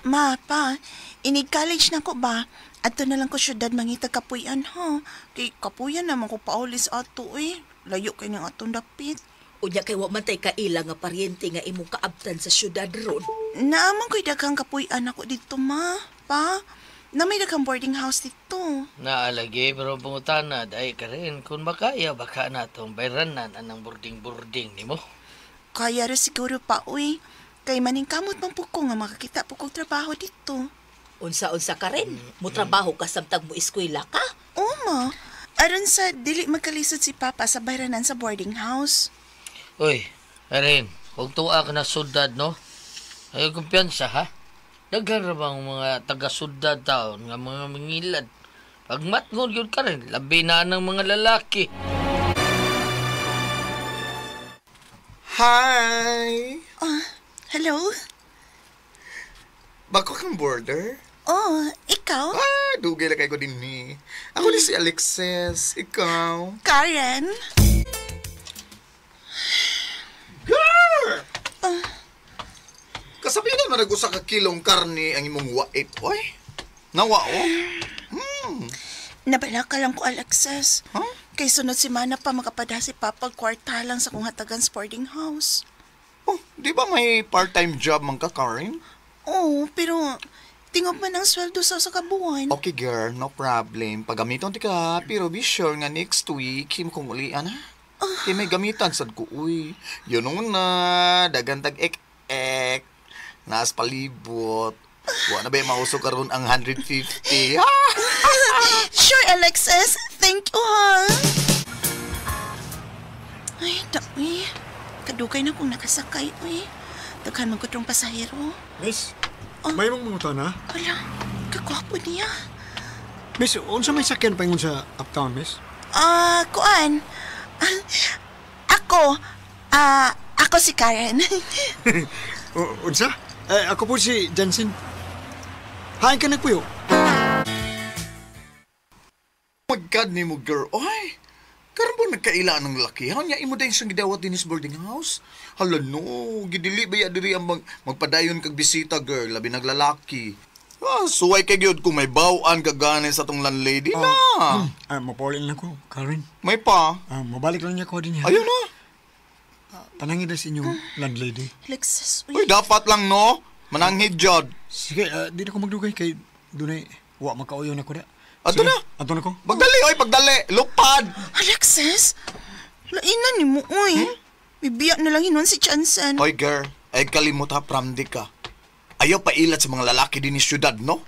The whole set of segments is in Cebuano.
Ma, pa, inig college na ko ba? Adto na lang ko syudad mangita kapuyan ha. Kay kapuyan naman ko paulis ato eh. Layo kay nang atong dapit. Unya kay wa man tay kaila nga paryente nga imong kaabtan sa syudad ron. Naaman ko'y daghang kapuyan ako dito, ma. Pa, na may daghang boarding house dito. Naalagi, pero pangutana, dahil ka rin. Kung makaya, baka na itong bayranan anang boarding-boarding ni mo. Kaya ra siguro pa, uy. Kay maningkamot man po ko nga makakita po kong trabaho dito. Unsa-unsa ka rin. Mutrabaho ka samtang mo eskwela ka. Oo, ma. Aron sa dili magkalisod si Papa sa bayranan sa boarding house. Uy, Erin, kung tuwa ka na sudad, no? Ay, kumpiyansa, ha? Daghan ra bang mga taga-sudad taon nga mga mangilad. Pag matngod yun ka rin, labi na ng mga lalaki. Hi! Hello? Bako kang border? Oh, ikaw? Ah, dugay lang kayo din ni. Ako ni si Alexis. Ikaw? Karen? Girl! Kasabihan man nag-usa ka kilong karne ang imong wait, oy. Nawa, oh. Nabala ka lang ko, Alexis. Huh? Kay sunod semana pa makapada si Papa kwarta lang sa kong hatagan sa boarding house. Oh, di ba may part-time job man ka, Karen? Oo, pero tingob man ang sweldo sa usa ka buwan. Okay, girl, no problem. Pagamiton ti ka, pero be sure nga next week, him kong ulian, ha? Kay may gamitan sad ko, uy. Yun una, dagantag ek-ek, naas palibot. Wa na ba yung mauso karon ang 150? Ha? Sure, Alexis. Thank you, ha? Ay, dawi. Kadugay na kong nakasakay, uy. Daghan man ko tong pasahero. Miss, Oh. may mong mangutana? Wala, kagwapo niya. Miss, unsa may sakyan paingon sa uptown, miss? Ah, kuan. Ako. Ah, ako si Karen. Unsa? Eh, ako po si Jensen. Hain ka nagpuyo. My God ni mo, girl. Oy, karon po nagkaila ng laki. Ha? Nya imo din siyang gidawat din sa boarding house. Hala no, gidili ba ya diri ang magpadayon kag bisita, girl, labi naglalaki. Ah, suway kay gyud kung may bawaan ka gani sa tong landlady na. Ah, mapaulin lang ko, Karen. May pa. Ah, mabalik lang niya ko din niya. Ayun na. Panangin na sa inyong landlady. Alexis, Uy, uy. dapat lang no. Mananghid jud. Sige, di na ko magdugay kay dunay wa makauyo na ko da. Ato Sige, na. Ato na ko. Pagdali, oy, pagdali. Lupad. Alexis, lainan ni mo, uy. Bibiyak na lang hinon si Johnson. Hoy, girl. Ay kalimot ha, pramdi ka. Ayaw pailat sa mga lalaki din ni syudad, no?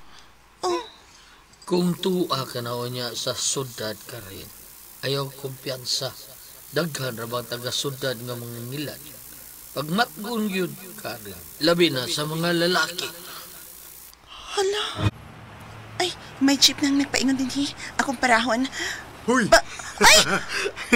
Kung tuwa ka na niya sa sudad ka rin, ayaw kumpiyansa. Daghan ra bang taga-sudad nga mga ngilad. Pag matgun yun ka rin, labi na sa mga lalaki. Hala. Ay, may jeep nang nagpaingon din hi. Akong parahon. Huy! Ba Ay!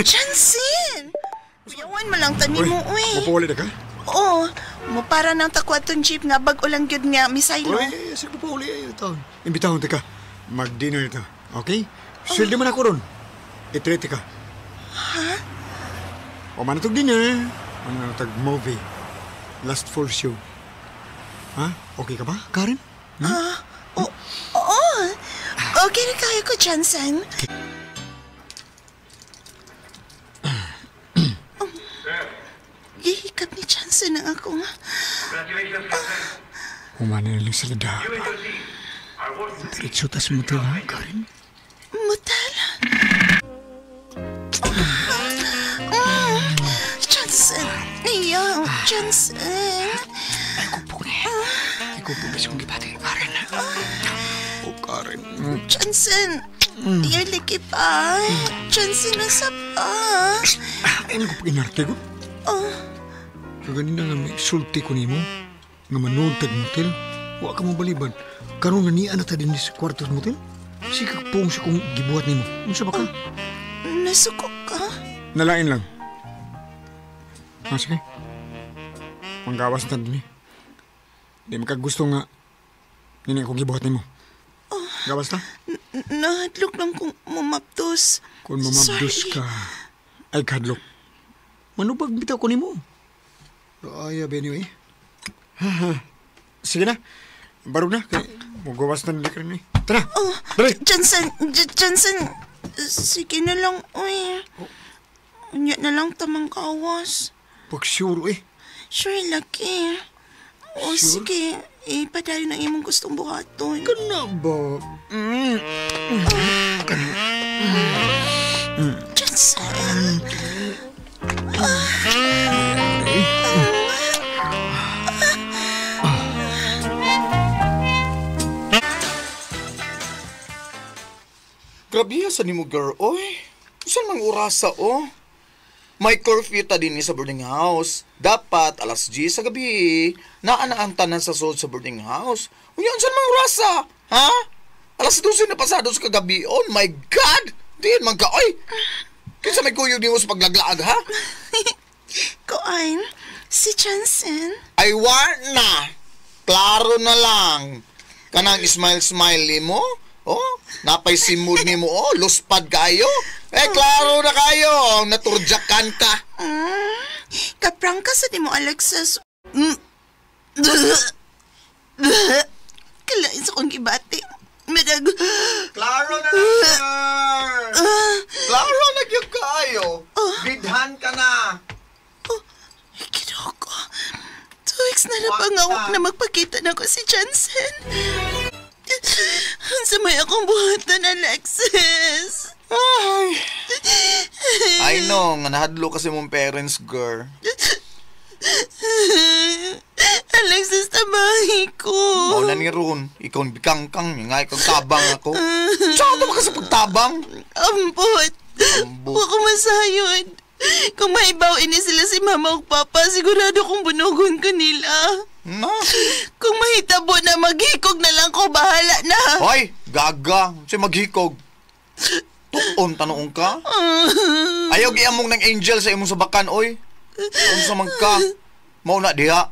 Johnson! Kuyawan mo lang tani mo, uy. Mapauli na ka? Oo, mo para nang takwat tong jeep nga bag-o lang gyud nga misaylo. Uy, sige mapauli ay taon. Imbitahon ta ka. Mag-dinner ta. Okay? Sweldo man ako ron. I-treat ka. Ha? O man itong dinner. O man itong movie. Last full show. Ha? Okay ka ba, Karen? Ah, oo. Oo. Okay na kaya ko, Johnson. Gihikap ni Johnson ang akong... Humana na lang sila da. Diretso tas motel, ha, Karen? Motel. Johnson. Ayaw, Johnson. Ay, kupo ni. Ay, kupo bis kong gipati, Karen. Oh, Karen. Johnson. Ayaw, lagi pa. Johnson, nasa pa. Ay, naku, pag-inarte ko. Oh, Kaganina nga may sulti ko nimo nga manood tag motel. Wa ka mo baliban. Karon nga niya na ta din sa kwarto sa motel. Sige pong sa kong gibuhat nimo. Unsa ba ka? Nasuko ka. Nalain lang. Ah, sige. Manggawas na din eh. Di makagusto nga nini akong gibuhat nimo. Gawas ta? Nahadlok lang kung mumapdos. Kung mamabdos Sorry. ka, ay kadlok. Manubag bitaw ko nimo. Ay, anyway. Sige na. Barog na. Kay, mugawas na nila karon eh. Tara. Oh, Dali. Johnson, Johnson, sige na lang, uy. Unya na lang tamang kawas. Pag sure eh. Sure, laki. O Sure? sige, ipadayon ang imong gustong buhaton. Kana ba? Johnson! Grabe sa nimo girl, oy. Saan mang orasa, oh? May curfew ta din sa boarding house. Dapat alas 10 sa gabi, naa na ang tanan sa sulod sa boarding house. Unya, saan mang orasa? Ha? Alas 12 na pasado sa kagabi. Oh my God! Diin man ka, oy! Kinsa may kuyog nimo sa paglaglaag, ha? Kuan, si Johnson. Ay, war na! Klaro na lang. Kanang smile-smile mo? Oh, napay simod nimo, oh, luspad kayo. Eh, klaro na kayo. Naturjakan ka. Kaprangka sa di mo, Alexis. Kalain sa kong gibati. Mirag... Klaro na lang, sir. Klaro na gyud kayo. Bidhan ka na. Ginoo ko. 2 weeks na na pangawak na magpakita na ko si Johnson. Sa may akong buhatan, Alexis. Ay. I know, nga nahadlo kasi mong parents, girl. Alexis, tabahi ko. Mao na ni Ron, ikaw ang bikangkang, nga ikaw tabang ako. Saan ba kasi pagtabang? Ambot. Ambot. Huwag ko masayod. Kung maibaw ini sila si mama ug papa, sigurado kong bunugon ko nila. Na? Kung mahitabo na maghikog na lang ko, bahala na. Hoy, gaga, si maghikog. Tuon, tanoong ka? Ayaw giamong ng angel sa imong sabakan, oy. Unsa man ka? Mao na diha.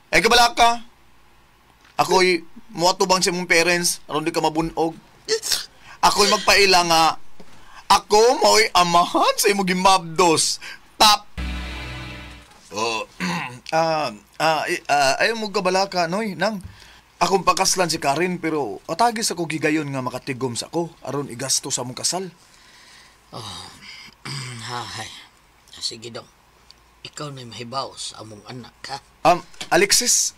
Eh, kabala ka. Ako'y muatubang sa imong parents aron di ka mabunog. Ako'y magpaila nga ako mo'y amahan sa imong gimabdos. Tap! Oh, ayaw mo kabala ka, Noy, nang. Akong pakaslan si Karen pero atagis ako gigayon nga makatigom sa ako aron igasto sa among kasal. Oh, hay. Sige daw. Ikaw na mahibaw sa among anak, ha? Alexis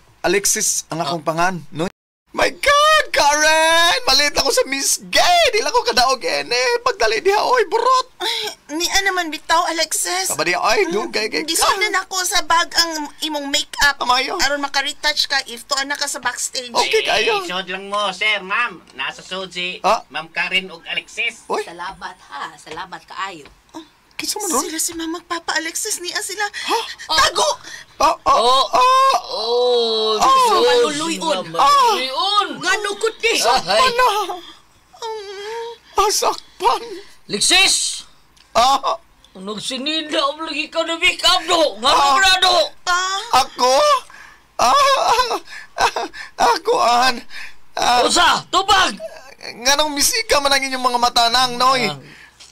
ang akong pangan, no? My God, Karen! Malit ako sa Miss Gay! Di lang ko kadaog ene. Pagdali diha, oy, burot! Ay, niya naman bitaw, Alexis. Tama diha, ay, dugay kay ka. Gisunan ako sa bag ang imong make-up. Amayo. Aron maka-retouch ka if tuan na ka sa backstage. Okay kayo. Sod lang mo, sir, ma'am. Nasa sod si Ma'am Karen ug Alexis. Oy. Salamat ha. Salamat kaayo. Kinsa man ron? Sila si Mama Papa Alexis niya sila. Ha? Tago! Oh, Maluluyon. Maluluyon. Nga nukot ni. Sakpan na. Sakpan. Alexis! Nagsinida ang lagi ka na make-up do. Nga na do. Ako? Ako, an. Usa, tubag! Nga nang misika man ang inyong mga mata nang, Noy.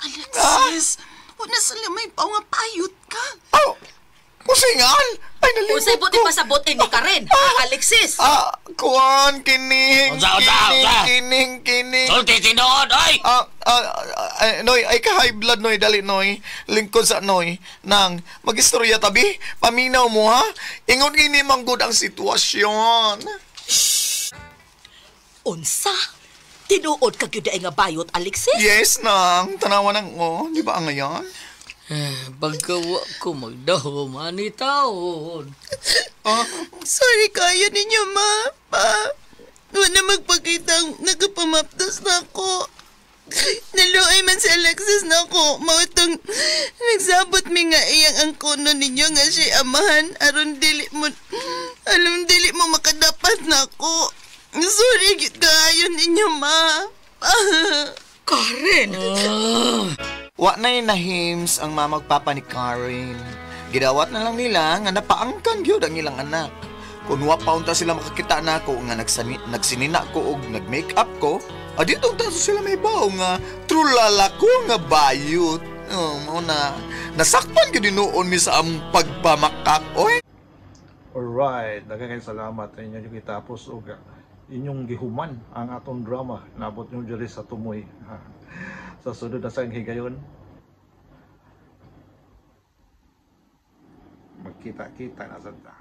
Alexis, wala sila may pao nga payot ka. Oh, usingan! Ay, nalimot Usay buti ko. pasabotin ni Karen, Alexis. Kuan, kining, Unsa, unsa, unsa? kining, kining, kining. Sulti tinuod, oy! Noy, ay ka high blood, Noy, dali, Noy. Lingkod sa Noy. Nang, magistorya tabi, paminaw mo, ha? Ingon ini manggod ang sitwasyon. Unsa? Tinuod ka gyud ay nga bayot, Alexis? Yes, nang. Tanawa nang, oh, di ba ang ngayon? Pagkawa ko magdaho mani taon. Sorry kayo ninyo, ma. Pa. Wala magpakita, nagpamaptos na ako. Naluoy man si Alexis na ako. Mautong nagsabot mi nga iyang ang kuno ninyo nga siya amahan. Aron dili mo, alam dili mo makadapat na ako. Sorry gyud kaayo ninyo, ma. Karen! Wa na'y nahims ang mamagpapa ni Karen. Gidawat na lang nila nga napaangkan gyud ang ilang anak. Kung wa pa unta sila makakita na ako nga nagsinina ko og nag-make-up ko, adito unta sila may baw nga trulala ko nga bayot. Oh, mao na nasakpan gyud noon mi sa among pagpamakak oy. Alright, daghang salamat sa inyo yung gitapos og inyong gihuman ang atong drama. Nabot nyo diri sa tumoy. Sa sunod na sang higayon. Magkita-kita na sad ta.